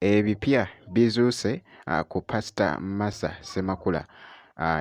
Ebipya bizuuse ku Pasita Martha Ssemakula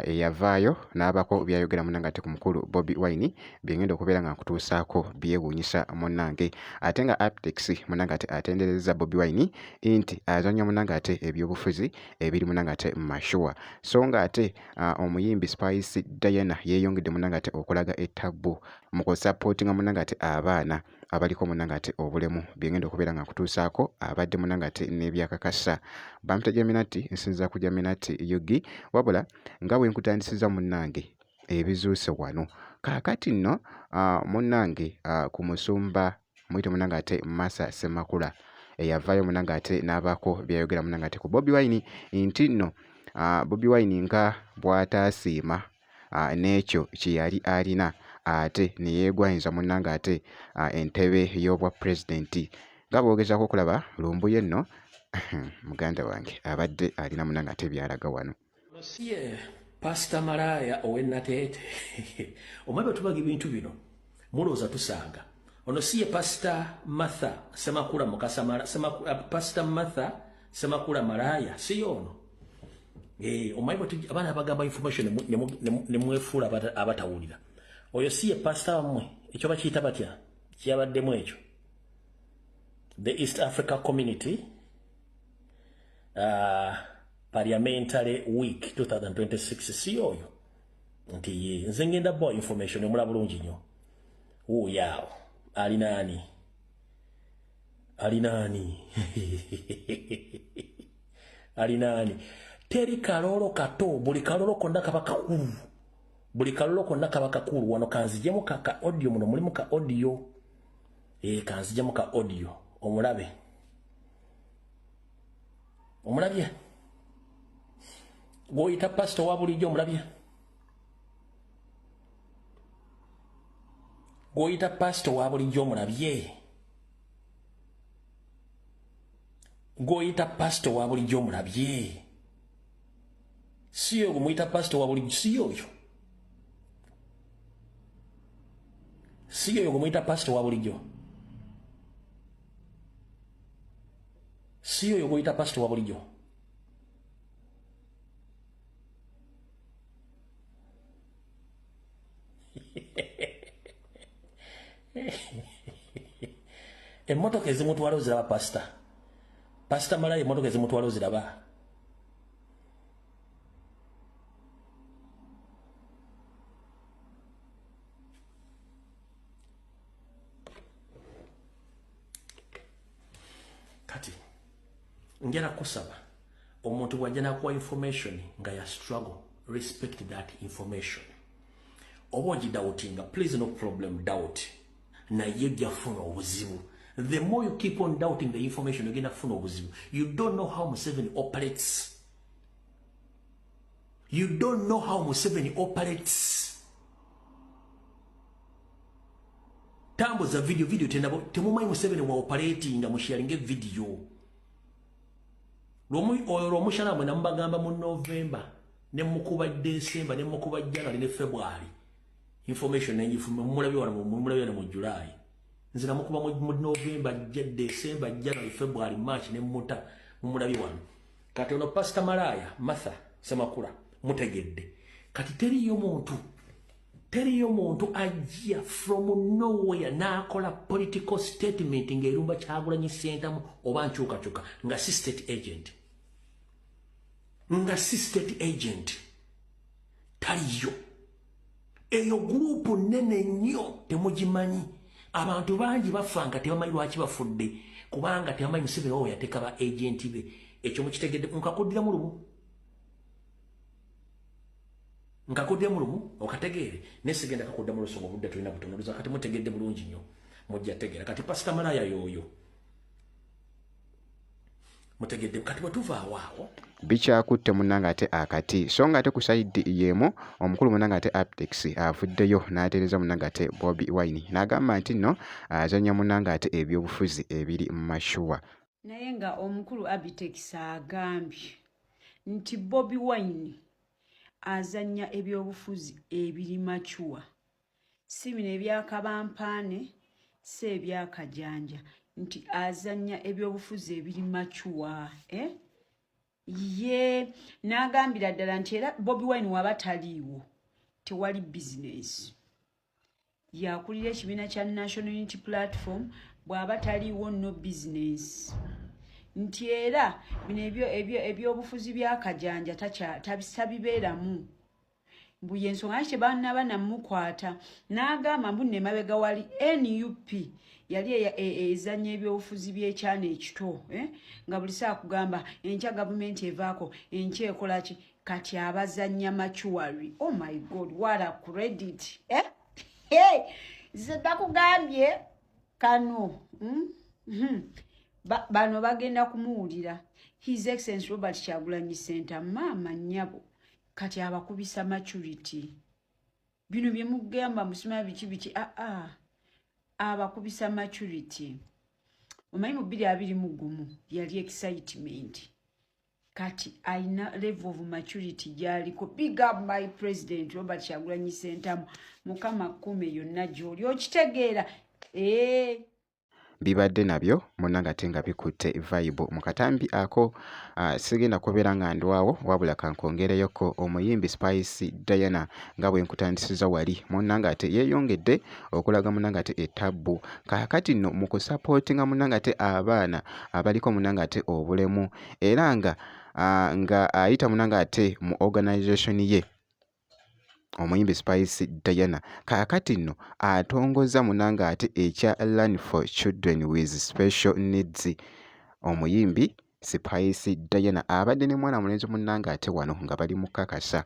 eyavaayo n'abaako by'ayogera munnange ate ku mukulu Bobi Wine bye ngenda okubeera nga nkutuusaako byewuunyisa munnange. Ate nga Abtex munnange ate atenderezza Bobi Wine nti azannya munnange ate ebyobufuzi ebiri munnange ate mashuwa. So nga ate omuyimbi Spice Diana yeeyongedde munnange ate okulaga ettabbu mu kusapootinga munnange ate abaana abaliko munange ate obulemu byengenda okubeera nga nkutuusaako abadde munange ate n'ebyakakasa bampita Jaminati nsinza ku Jaminati UG wabula nga bwe nkutandisiza munnange ebizuuse wano kaakati nno munnange ku musumba muyite munange ate Masa Ssemakula eyavaayo munange ate n'abaako byayogera munange ate ku Bobi Wine nti nno Bobi Wine nga bw'ataasiima n'ekyo kye yali alina ate ne yeegwanyiza munnange ate entebe y'obwa pulezidenti. Nga bw'ogezaako okulaba Lumbuye nno muganda wange abadde alina munnange ate by'alaga wano. Ono si ye Pasita Malaaya ow'e Nateete. Omanyi bwe tubaga ebintu bino mulowooza tusaaga. Ono si ye Pasita Martha Ssemakula Mukasa Pasita Martha Ssemakula Malaaya si y'ono. Eh, omanyi bwe abaana abagamba information ne mwefuula abatawulira. Oyo si ye pastor wammwe, ekyo bakiyita batya? Kyabaddemu ekyo. The East Africa Community Parliamentary Week 2026 si oyo. Nti ye nze ngenda boy information omula bulungi nnyo. Wuuyo awo alina ani? Alina ani? Alina ani? Teri kalolo kato, buli kalolo konna kaba kakulu. Buli kalolo konna kaba kakulu. Wano kanzijemu ka audio muno mulimu ka audio. Kanzijemu ka audio. Omulabe. Omulabye? Gwoyita pastor wa bulijjo omulabye? Gwoyita pastor wa bulijjo omulabye? Gwoyita pastor wa bulijjo omulabye? Si oyo gwemuyita pastor wa bulijjo, si oyo. Si oyo gwemuyita pastor wa bulijjo. Si oyo gw'oyita pastor wa bulijjo. Emmotoka ezimutwala oziraba pastor. Pastor Malaya emmotoka ezimutwala oziraba. Kati njala kusaba omuntu bw'ajja n'akuwa information nga ya struggle, respect that information. Oba ogidoubtinga, please no problem, doubt. Naye ojja kufuna obuzibu. The more you keep on doubting the information, ogenda kufuna obuzibu. You don't know how Museveni operates. You don't know how Museveni operates. Tambuza video, video tena temumanyi Museveni wa operating nga musharinge video. Oyo lwomushana mwe namubagamba mu November, ne mukuba December, ne mukuba January ne February. Information nenjifume mumulabye wano, mumulabye wano mu July. Nze namukuba mu November, December, January, February, March ne muta mumulabye wano. Kati ono Pastor Malaya Martha Ssemakula mutegedde. Kati teriyo muntu, teriyo muntu ajja from nowhere n'akola political statement ng'erumba Kyagulanyi Ssentamu oba nkyukakyuka nga si state agent. Nga si state agent. Taliyo. Eyo group nnene nnyo temugimanyi. Abantu bangi bafa nga tebamanyi lwaki bafudde, kubanga tebamanyi Museveni waabwe yateeka ba agent be. Ekyo mukitegedde. Nkakuddiramu lumu. Nkakuddiramu lumu okategeere. Naye sigenda kakuddamu lusonga obudde tulina butono. Luza kati mutegedde bulungi nnyo. Mujja tegeera. Kati Pastor Malaya y'oyo. Mutegedde. Kati bwe tuva awo awo bikyakutte munnange ate akati. So nga ate ku sayidi y'emu omukulu munnange ate Abtex avuddeyo n'atereeza munnange ate Bobi Wine n'agamba nti nno azannya munnange ate ebyobufuzi ebiri mashuwa. Naye nga omukulu Abtex agambye nti Bobi Wine azannya ebyobufuzi ebiri machuwa, si bino ebyakabampaane, si ebyakajanja, Nti azannya ebyobufuzi ebiri mature, eh? Ye n'agambira ddala nti era Bobi Wine waba taliiwo tewali bizinesi. Yakulira ekibiina kya National Unity Platform, bw'aba taliiwo no bizinesi. Nti era bino ebyobufuzi bya kajanja tabibeeramu. Mbu yensonga lwaki tebanaba namukwata. N'agamba mbu nno emabega wali NUP yali ezannya ebyobufuzi by'ekyana ekito, eh? Nga buli saa kugamba enkya gavumenti evaako, enkya ekola ki. Kati abazannya maturely. Oh my God, what a credit, eh? Hey, nze nakugambye kano, Bano bagenda kumuwulira. His Excellence Robert Kyagulanyi Ssentamu, maama nnyabo, kati abakubisa maturity. Bino bye mugamba musima biki biki, aa ah, abakubisa maturity. Omanyi mu 2021 yali excitement, kati alina level of maturity gyaliko. Big up my president Robert Kyagulanyi Ssentamu, Mukama kkume yonna gy'oli, okitegeera ee. Bibadde nabyo munnange ate nga bikutte vibe mu katambi ako. Sigenda kubeera nga ndwawo, wabula kankwongereyoko omuyimbi Spice Diana nga bwe nkutandisiza wali munnange ate yeeyongedde okulaga munnange ate ettabbu kaakati nno mu kusapootinga munnange ate abaana abaliko munnange ate obulemu, era nga ayita munnange ate mu organization ye. Omuyimbi Spice Diana kaakati nno atongozza munange ate ekya Learn for Children with Special Needs. Omuyimbi Spice Diana abadde ne mwana mulenzi munnange ate wano nga bali mu kakasa.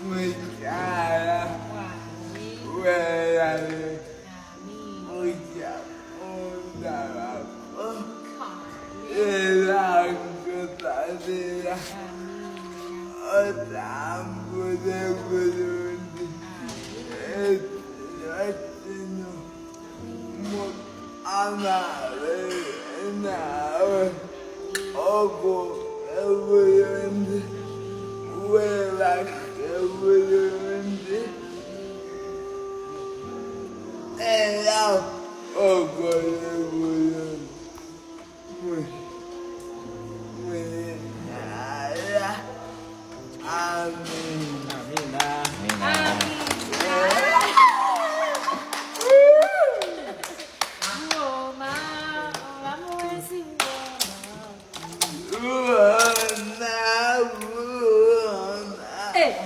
Mukyala weerale ojja kundabako era nkusabira otambule bulungi ekiro kino. Mukama abeere naawe, okuume bulungi, weebake bulungi era okole bulungi mu linnya. Amiina. Buona, buona.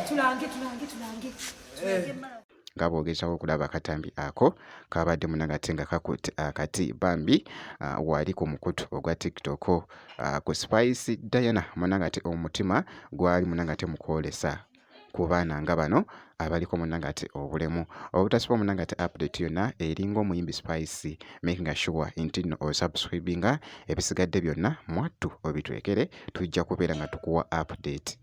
Tulange, tulange, tulange, tulange. Nga bw'ogezaako okulaba akatambi ako kabadde munnange ate nga kakutte akati bambi, wali ku mukutu ogwa TikTok, ku Spice Diana munnange ate omutima gwali munnange ate mu kwolesa ku baana nga bano abaliko munnange ate obulemu. Obutasubwa munnange ate update yonna eringa omuyimbi Spice, making sure nti nno osubscribinga, ebisigadde byonna mwattu obitwekere, tujja kubeera nga tukuwa update.